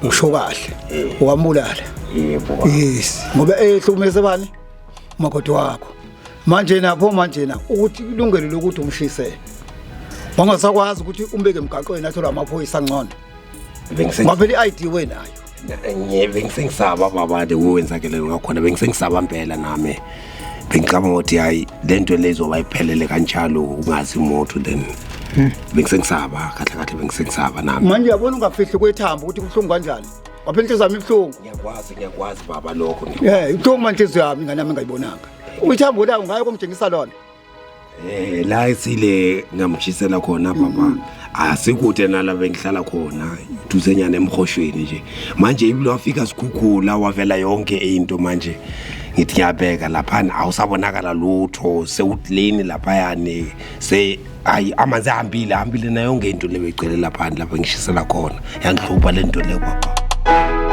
Usho kahle. Wambulala. Yebo. Yes, ngoba ehlukumeze bani? Umakoti wakho. Manje napho manje na ukuthi ilungelo lokuthi umshise. Wangasakwazi ukuthi umbeke emgaqweni athola amaphoyisa ngcono. Bengise Ngoba phela i-ID wenayo. Ngiye bengisengisaba baba le wenzakele ngakhona bengisengisaba impela nami. Bengicabanga ukuthi hayi lento le izoba iphelele kanjalo ungazi imoto then bengisengisaba kahle kahle bengisengisaba nami. Manje uyabona ungafihli kwethambo ukuthi kubuhlungu kanjani. Ngoba inhliziyo yami ibuhlungu. Ngiyakwazi ngiyakwazi baba lokho. Eh, ibuhlungu manje inhliziyo yami ingane yami engayibonanga. Uyithambo lawo ngayo komtshengisa lona. Eh la esile ngamshisela khona baba. Asikude nala bengihlala khona duzenyana emhoshweni nje. Manje ibilo wafika sikhukhula wavela yonke into manje. Ngithi ngiyabheka laphana awusabonakala lutho sewuclean laphayani se ayi amanzi ahambile ahambile nayo yonke into le beyigcwele laphana lapha ngishisela khona yangihlupha le nto le baba.